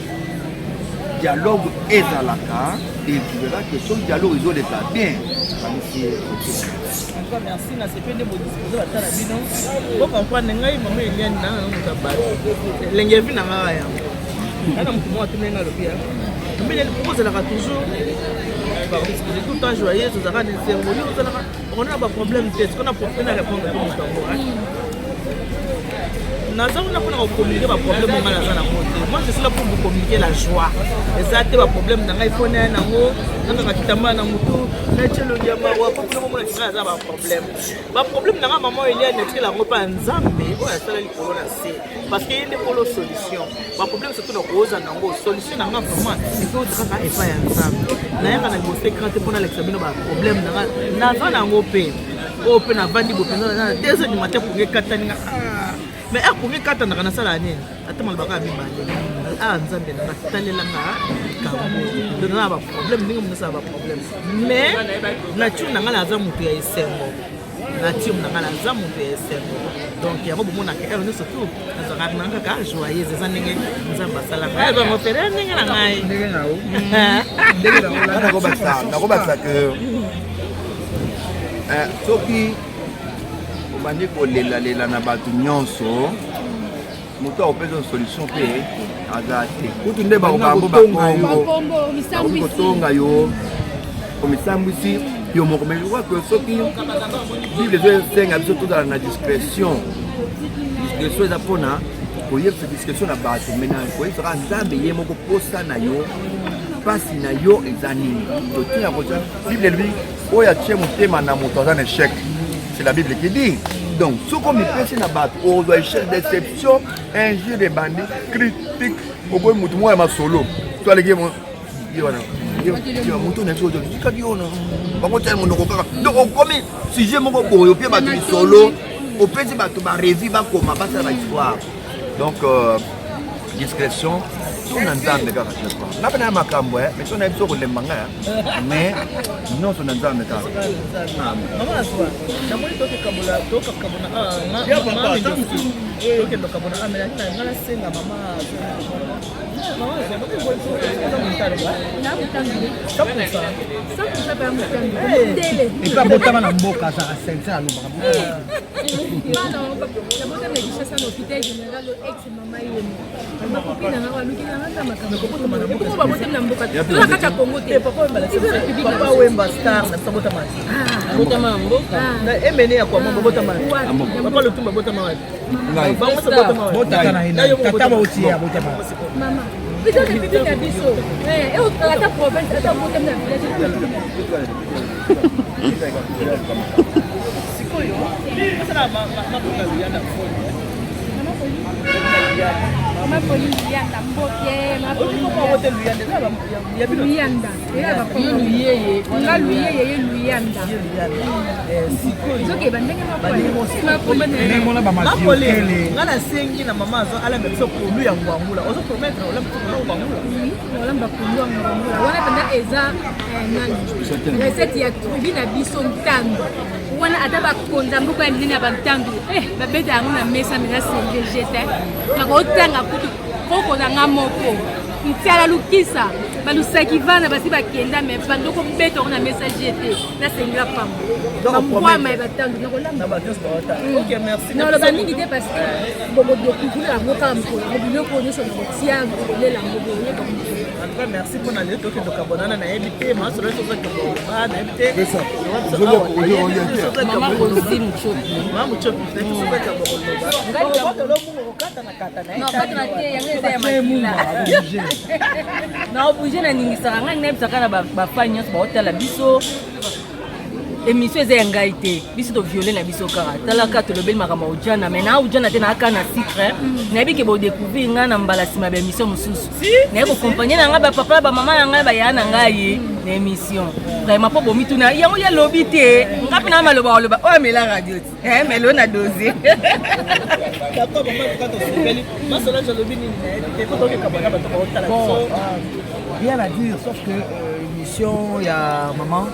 dialogue ezalaka, et tu verras que soki dialogue ezoleka bien, kanisi. En tout cas, merci. Nasepeli nde bodispose bata na bino bocomprendre ngai. Mama Eliane, nanga na moto ya bato, elenge vi na ngai yango nga na motu moko atuni ngai, alobi: mama Eliane, pourquoi ozalaka toujours, pardon, excusez, tout le temps joyeuse, ozalaka na esengo, yo ozalaka okona na baproblème te? Sikoyo na profite na répondre mpe moto yango. Naza kuna mpona kocommuniquer baproblème oyo ngai naza nango te. Moi, je suis là pour vous communiquer la joie. Eza te baproblème na ngai mpo naya nango nakaka kitambala na motu, natie elongi ya mawa po bino bomona kingai aza baproblème. Baproblème na ngai, mama Eliane, natikela yango mpa Nzambe oyo asala likolo na se, parce que ye nde kolo solution. Baproblème surtout na koza nango, solution na nga vraiment ezoza kaka epai ya Nzambe. Nayaka na liboso écran te mpo nalakisa bino baproblème na nga naza nango mpe oyo mpe navandi bo mpenza na 2 heures du matin pongi ekatani nga. Mais heure pongi ekatanaka, nasala nini? Ata malobaka ya mibale: ah, Nzambe nanga, talelanga likambo. Donc naza na baproblème ndenge monosala baproblème, mais nature na ngai naza moto ya esengo, nature na ngai naza moto ya esengo. Donc yango bomonaka heure nyonso tu nazalaka nanga kaka joyeuse. Eza ndenge Nzambe asalaka bango pere ndenge na ngai. Nakobakisa ke soki obandi kolelalela na bato nyonso, moto akopesa solution mpe aza te. Kutu nde bakobango bakombo bakoki kotonga yo, komisambwisi yo moko. Mais je crois que soki Bible ezosenga biso tozala na discrétion, discrétion eza mpona koyebisa discrétion na bato, mais na koyebisaka Nzambe ye moko posa na yo, mpasi na yo eza nini. Totina kotia Bible elobi oyo atie motema na moto aza na échec. C'est la Bible qui dit. Donc soki omipesi na bato, ozwa échec, déception, injure, ebandi critique, okoyi motu moko ya masolo to aleki ye wana motu na biso tikadi yo na bango tia monoko kaka. Donc okomi sujet moko boye, opie bato lisolo, opesi bato barevi, bakoma, basala bahistoire. Donc discrétion so na Nzambe kaka. Je crois nga mpe na ya makambo, mais so nayebi so kolemba ngai, mais nyonso na Nzambe kaka. Mama Azwa, namoni tokekabona, tokakabona, tokende kabona. Mais nga nasenga mama, mama Azwa, oza montano? Epe abotama na mboka, azalaka sincère, alobaka. Nabotama na Kinshasa, na hôpital général ex mama yemo. Bakopi na nga baluki na nga makambo babotami na mboka, toza kati ya Congo te. Papa Wemba, star na biso, abotama abotama na mboka. Na emene ya kwama, babotama. Papa Lutumba abotama wapi? Bango botama wapi? Botaka na ye, tata bauti ye abotama. Mama, eza république na biso, ata province, ata botami na village. Sikoyo asala makoka ya na fone. Mama Pauline Luyanda, mbote, mama Pauline Luyanda. Eza ba Luyeye. Nga Luyeye ye Luyanda. Ezokeba ndenge moko. Mapole, nga nasengi na mama azo alamba biso pondu ya ngwangula. Ozo promettre olamba biso pondu ya ngwangula? Oui, olamba pondu ya ngwangula. Wana mpenza eza nani? Recette ya tribu na biso Ntandu. Wana ata bakonza mboka ya minene ya bantandu babeta yango na mesa mena senge jete nakotanga kutu koko na nga moko ntiala lukisa balusaki vana basi bakenda me bando kobeta yango na mesa jete nasengela pamba bambwama ya batandu nakolamba. Naloba mingi te parce que bokodécouvrir yango kaka mokolo yango, biloko nyonso nakotia kolela yango boyeba. En tout cas, merci mpona lelo. Tokende kabonana, nayebi te masolo tozokeba, nayebi te. Mama Rosi Muchopi. Mama Muchopi, tozokeba kokatana kata. Nakatana te, yango eza ya makila na oblige. Naningisaka ngai, nayebisaka na bafani nyonso baotala biso, émission eza ya ngai te. Biso toviole na biso kaka, talaka tolobeli makambo ya ujana, mais na ujana te, naaka na sucre. Nayebi ke bodécouvrir ngai na mbala nsima ya baémission mosusu. Naye kokompagne na ngai bapapa, bamama na ngai, baya na ngai na émission vraiment mpo bomituna yango. Ya lobi te, nga mpe na maloba koloba oyo amela radio te, melo na dose. D'accord, mama, tuka tosepeli. Masolange alobi nini? Nayebi te po tokekabana, bato baotala biso. Rien à dire sauf que émission ya maman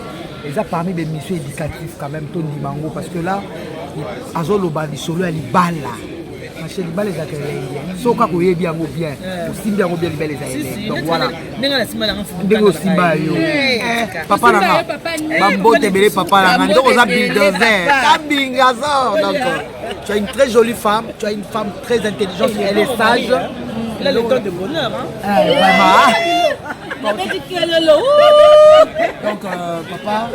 eza parmi des missions éducatives quand même. Tondima yango parce que là azoloba lisolo ya libala, parce que libala ezalaka elengi soki kaka oyebi yango bien, osimbi yango bien. Libala eza elengi, donc voilà. Ndenge osimba yo, papa na nga, bambote ebele, papa na nga, ndoko oza bulldozer kabingazo. Donc tu as une très jolie femme, tu as une femme très intelligente, elle est sage. Il a le temps de bonheur, hein? Vraiment. Donc, papa,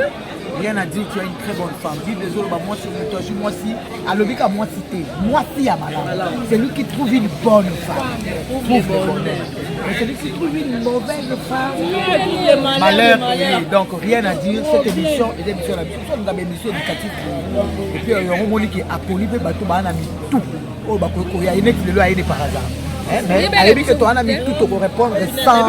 rien à dire, tu as une très bonne femme. Vive les autres, bah, moi, c'est moi, moi, si, alobika moi, cité, moi, si, ya malamu. C'est lui qui trouve une bonne femme. Trouve le bonheur. Mais celui qui trouve une mauvaise femme, malheur. Donc, rien à dire, cette émission est une émission, la nous avons une émission éducative. Et puis, il y a un qui a poli, bato, bah, on a mis tout. Oh, bah, il y a une qui par hasard. Mais ayebi ke towana mitu tokorépondre sans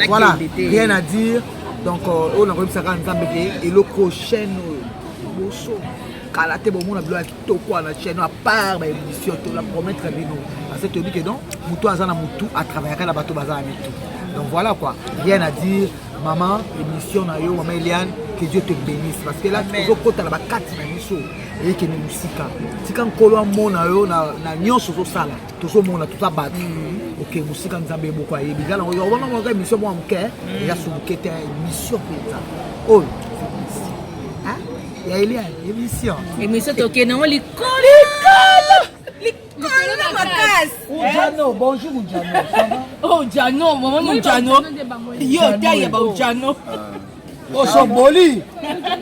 voilà, rien à dire. Donc oyo nakoyebisaka Nzambe ke eloko chaîne oyo liboso kala te, bomona bilo ya kitoko wana chaîne, à part baémission tola promettre bino, parce que toyebi ke donc motu aza na motu atravaillaka na bato baza na mitu. Donc voilà quoi, rien à dire. Maman, émission na yo, mama Eliane, que Dieu te bénisse, parce que là tozokota na bakati na biso, eyekende mosika. Tika Nkolo amona yo na nyonso ozosala. Tozomona, toza bato ok mosika. Nzambe moko ayebi nga nango wana moko. Émission moko moke eza so moke te, émission mpenza oyo ya Eliane, émission. Émission tokende yango likolo likolo makasi. Ujano, bonjour Ujano, ça va? Oh Ujano, mama Ujano, yo tayeba Ujano. Osoboli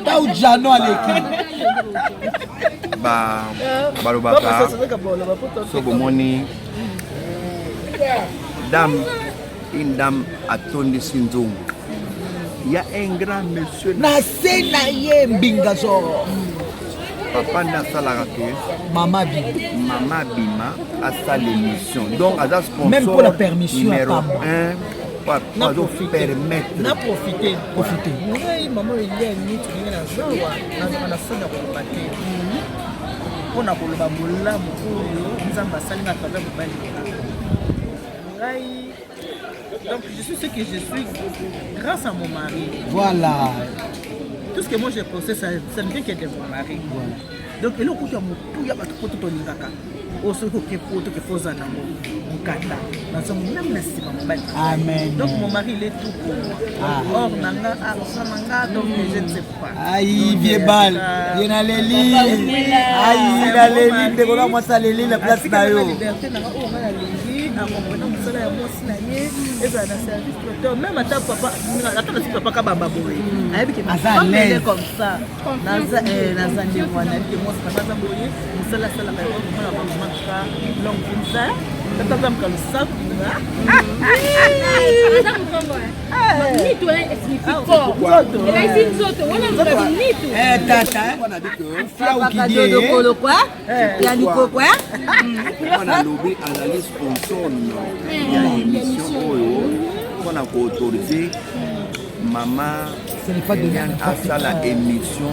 ta Ujano aleki. Balobaka so bomoni dame, une dame atondisi nzongo ya un grand monsieur. Na se na ye mbinga zo. Papa nde asalaka ke mama bima. Mama bima, asala émission, donc aza sponsor. Même pour la permission. Numéro 1 azopermettre. Na profite. Profite. Ngai, mama Eliani, tolingi nazawa, nazaka na soni ya koloba te mpona koloba bolamu oyo Nzambe asali nga travers mobali ngai. Donc je suis ce que je suis grâce à mon mari. Tout ce que moi j'ai posté, ça ne vient que de mon mari. Donc eloko kutu ya motu ya bato poto tolingaka oyo, soki oke poto ke foza nango mokanda nazongo même na nsima mobali. Amen. Donc mon mari, il est tout pour moi. Ah. Or nanga argent nanga, donc je ne sais pas. Aïe, vieux bal, ye naleli. Aïe, naleli, ndeko na mwasi aleli na place na yo. Liberté nanga oyo nga nalingi, akomprena mosala ya mwasi na ye, ezala na service traiteur, même ata papa, ata nasi papa kabamba boye, ayebi ke Aza à l'aise. comme ça naza nde wana, ayebi ke mwasi nanga aza boye, mosala asalaka yango komona bamamaka longue vie. Tata nzambe lusaku. Aza mokongo nitu signifie corps, elakisi nzoto wana moto nitu. Tata. Dodokolo kwa ya likokwa. Mpo nalobi azali sponsor ya émission oyo mpona koautoriser mama Eliane asala émission,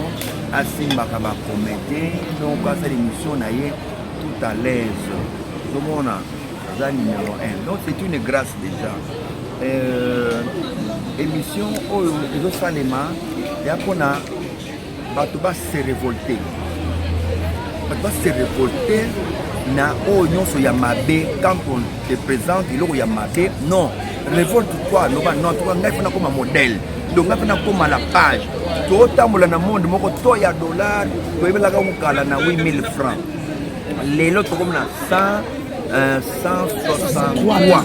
asimbaka bacomédien, donc asala émission na ye tout à l'aise. Ozomona aza numéro 1, donc c'est une grâce déjà. Émission oyo ezosalema ya mpona bato base révolte, bato base révolte na oyo nyonso ya mabe. Quand on te présente eloko ya mabe, non, révolte toi, loba non, toka ngai fana koma modèle, donc ngai fana koma la page. Totambola na monde moko to ya dollar, toyebelaka mokala na 8000 francs, lelo tokomi na 100 163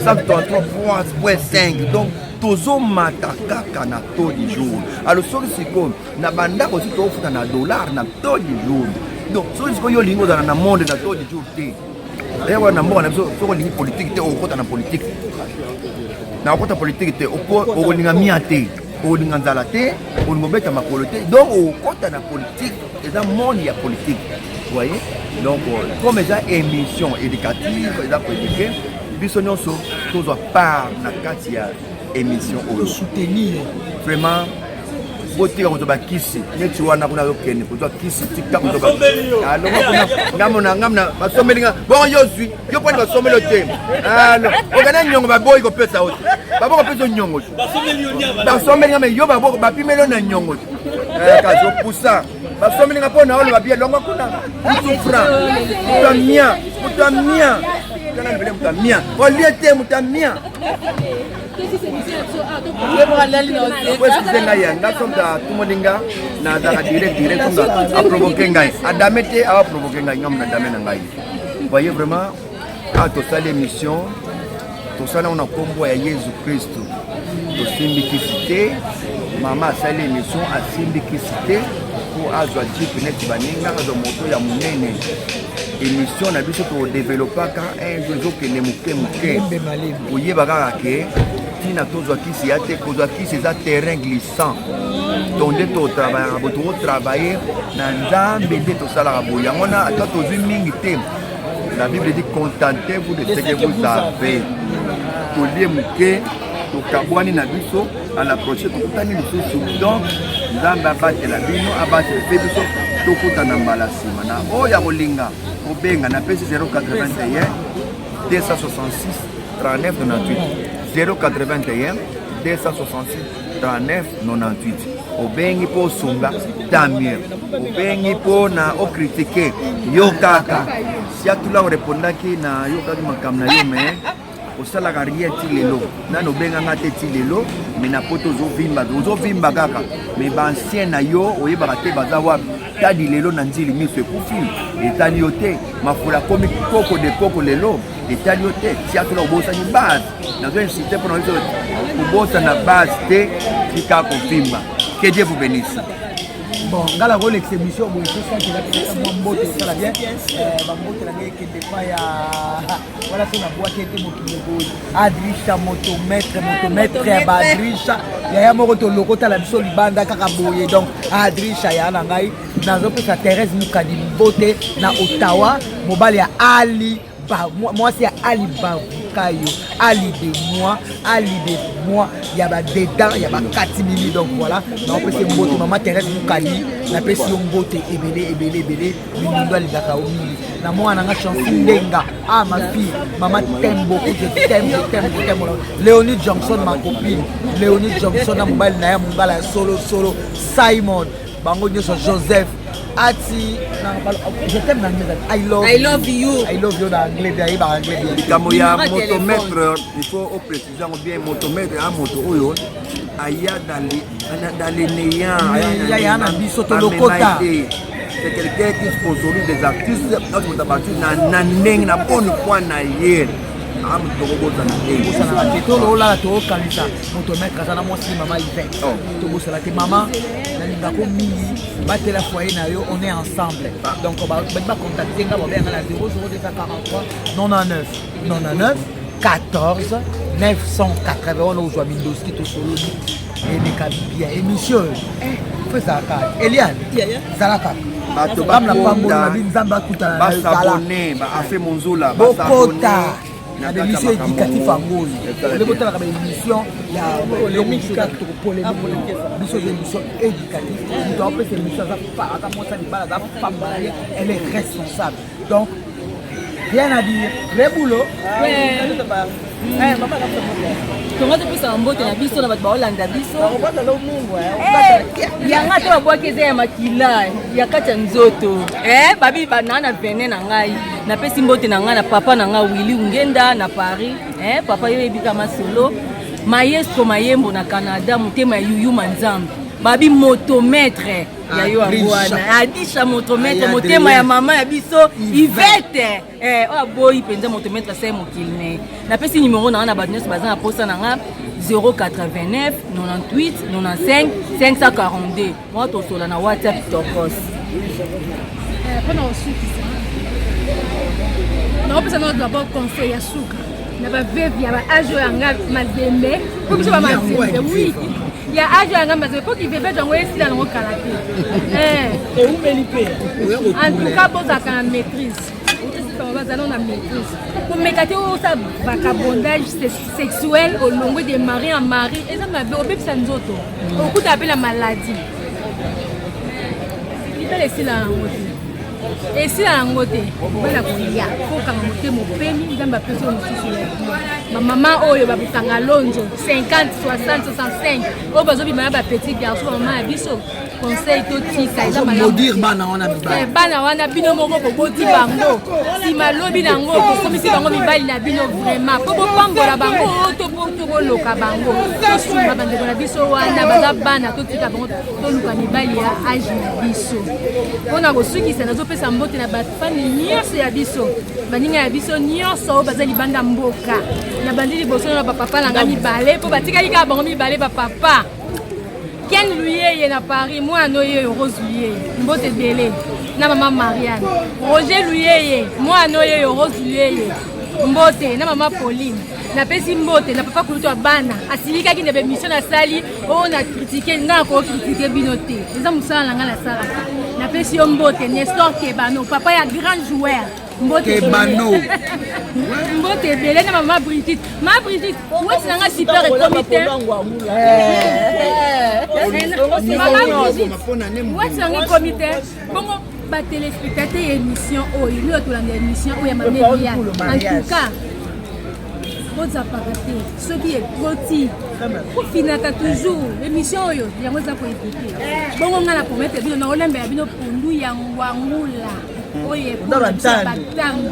133.5, donc tozomata kaka na taux du jour. Alors soki sikoyo na bandako osi tofuta na dollar na taux du jour, donc soki sikoyo yo olingi ozala na monde na taux du jour te, eya na mboka na biso, soki olingi politike te, okokota na politike, na okota politike te, okolinga mia te, okolinga nzala te, okolinga obeta makolo te, donc okokota na politike. Eza monde ya politique, voyez. Donc comme eza émission éducative, eza koéduquer biso nyonso, tozwa part na kati ya émission oyo. Soutenir. Vraiment, botika kozwa bakisi neti wana kuna, azokende kozwa kisi, tika kozwa alonga kuna. Ngamona ngamona basombeli nga bongo, yo zwi yo mponi basombeli yo te, okana nyongo, baboyi kopesa yo te, baboyi kopesa yo nyongo te, basombeli nga me yo bapimeli yo na nyongo te, kasi opusa basombeli nga mpo na oloba bia longwa kuna. Mutu franc, moto ya mia, moto ya mia tala libele, moto ya mia olie te, moto ya mia. Excuse ngai ya nga, somta tumoni nga nazalaka direct direct, somta aprovoquer ngai, adame te, awa provoquer ngai, ngambo na dame na ngai. Voyez, vraiment, awa tosali émission, tosali yango na nkombo ya Yesu Kristu, tosimbi kisi te. Mama asali émission, asimbi kisi te mpo azwa jeep neti baninga, azwa moto ya monene. Émission na biso todevelopaka un jour, ezokende moke moke, koyeba kaka ke ntina tozwa kisi ya te. Kozwa kisi eza terrain glissant, donc nde totravaillaka boye, tokotravailler na Nzambe, nde tosalaka boye. Yango na ata tozwi mingi te, la Bible dit: "Contentez-vous de ce que vous avez." Tolie moke, tokabwani na biso, à la prochaine tokutani lisusu. Donc Nzambe abatela bino, abatela mpe biso, tokutana mbala nsima. Na oyo ya kolinga kobenga, napesi 081 266 39 98, 081 266 39 98. Obengi mpo osunga, tant mieux. Obengi mpo na ocritiquer, yo kaka siatula orépondaki na yokaki makambo na yo, mais osalaka rien ti lelo, nani obenganga te ti lelo. Me na poto ozovimba, ozovimba kaka, me baancien na yo oyebaka te baza wapi. Tadi lelo na nzili miso ekufi, etali yo te. Mafula akomi koko de koko lelo, etali yo te. Tiatula obosani base, nazo insister mpona biso kobosana base te, tika kovimba. Que Dieu vous bénisse. Bon, nga na kolekisa émission boye, tosakela mwa mbote, osala bien. Bambote na ngai ekende pa ya wana so nabwaki ete mokili boye, Adrisha motomètre, motomètre ya baadrisha, yaya moko tolokotala biso libanda kaka boye. Donc Adrisha ya na ngai, nazopesa Thérèse Mokadi mbote na Ottawa, mobali ya Ali, mwasi ya Ali Bavukayo, Ali de moi, Ali de moi ya badedan ya bakati mimi. Donc voilà, naopesi mbote mama Thérèse Mokadi, napesi yo mbote ebele ebele ebele. Mindondo alingaka yo mingi na mwana nanga Chansi Ndenga. Ah, ma fille, mama Tembo, je t'aime, je t'aime, je t'aime. Léonie Johnson, ma copine Léonie Johnson na mobali na ye mongala ya solo solo Simon, bango nyonso, Joseph ati, je t'aime na anglais, I love, I love you. I love you na anglais bien, ayeba anglais bien. Likambo ya motomètre, il faut opréciser yango bien. Motomètre ya moto oyo aya dans le néant. Ya na biso tolokota. C'est quelqu'un qui sponsorise des artistes, nazokuta baartiste na ndenge na bonne foi na ye. Amutu tokobosana te. Bosanaka te, tololala tokokanisa moto maître aza na mwasi mama Yvette. Tobosana te mama, nalingako mingi, batela foyer na yo, on est ensemble. Donc badi bacontacte nga, babenga na 00243 99 99 14 980 wana ozwa mindoski, tosololi emeka bien émission oyo fo ezalaka. Eliane, zala kaka. Bato Bamla pambola na Nzambe akutana na yo, zala. Basabone baafe monzula. Bokota na baémission éducatif yango oyo ole botalaka baémission ya polémique. Biso eza émission éducatif. Moto apesa émission aza mwasi ya libala, aza femme mariée, elle est responsable, donc rien à dire, vrai boulot. Tonga topesaka mbote na biso na bato baolanda biso. Yanga te babwaki, eza ya makila ya kati ya nzoto. Babi naa na vene na ngai. Napesi mbote na ngai na papa na ngai Willi Ungenda na Paris. Papa, yo oyebika masolo maestro Mayembo na Canada, motema ya Yuyuma Nzambe, babi motomètre ya yo yango wana Adisha motomètre, motema ya mama ya biso Ivete. Oyo aboyi mpenza motomètre asai mokili na ye. Napesi nimero na nga na bato nyonso baza na posa na nga: 089 98 95 542. Mwa tosola na WhatsApp, tokos. Mpona kosukisa, nakopesa nao d'abord conseil ya suka na baveuve ya baage oyo yanga mazembe, mpo biso bamazembe, oui, ya age oyo yanga mazembe, mpo kiveve yango esila nango kala te. Eumeli mpe. En tout cas, bozalaka na maîtrise, bazala na maîtrise. Komeka te osala vagabondage sexuel, olongwe de mari en mari, eza mabe, obebisa nzoto, okutaka mpe na maladie. Libala esila yango te, esila yango te. Bala kolia, kokanga motema, opemi, Nzambe apesi oyo mosusu ya bien. Bamama oyo babukanga lonzo 50, 60, 65 oyo bazobima na bapetit garçon, bamama ya biso, conseil: totika, eza malamu. Bana wana mibali. Bana wana, bino moko boboti bango, nsima lobi nango bokomisi bango mibali na bino. Vraiment, mpo bopambola bango to boloka bango, tosunga bandeko na biso wana baza bana, totika bango, toluka mibali ya age na biso. Mpona kosukisa, nazopesa mbote na bafani nyonso ya biso, baninga ya biso nyonso oyo baza libanda mboka. Na bandi liboso na bapapa na nga mibale, mpo batikali kaka bango mibale, bapapa Ken Luyeye na Paris, mwana oyo Rose Luyeye, mbote ebele na mama Marianne. Roger Luyeye, mwana oyo Rose Luyeye, mbote na mama Pauline. Napesi mbote na papa kulutu ya bana, asilikaki na baémission nasali oyo na critiquer ngai. Nakocritiquer bino te, eza mosala na ngai nasalaka. Napesi yo mbote, Nestor Kebano, papa ya grand joueur, mbote. Kebano. Mbote ebele na mama Brigitte. Ma Brigitte, weti nanga super ekomi te. Mama Brigitte, weti nanga ekomi te. Bongo batéléspectateur ya émission oyo, nio tolanda émission oyo ya Mamelia, en tout cas bozapaka te. Soki ekoti, kofinaka toujours émission oyo, yango eza koéduquer. Bongo ngai na promettre bino, na olembela bino pondu ya ngwangula oyo ekola biso batango,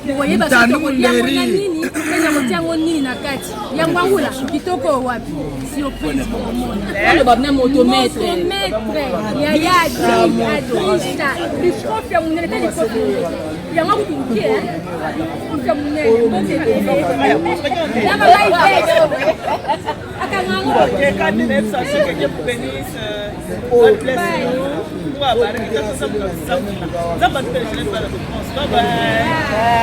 bokoyeba soki tokoliango na nini mpe na kotiango nini na kati ya ngwangula kitoko. Oyo wapi surprise, bokomona. Oloba na motomètre. Motomètre yaya Adrisha, likofi ya monene te, likofi yango kutu moke, likofi ya monene. Mbote ebele na mama Ivete akanga yango. Ok, quand il aime ça, que Dieu vous bénisse. God bless you. Bye bye.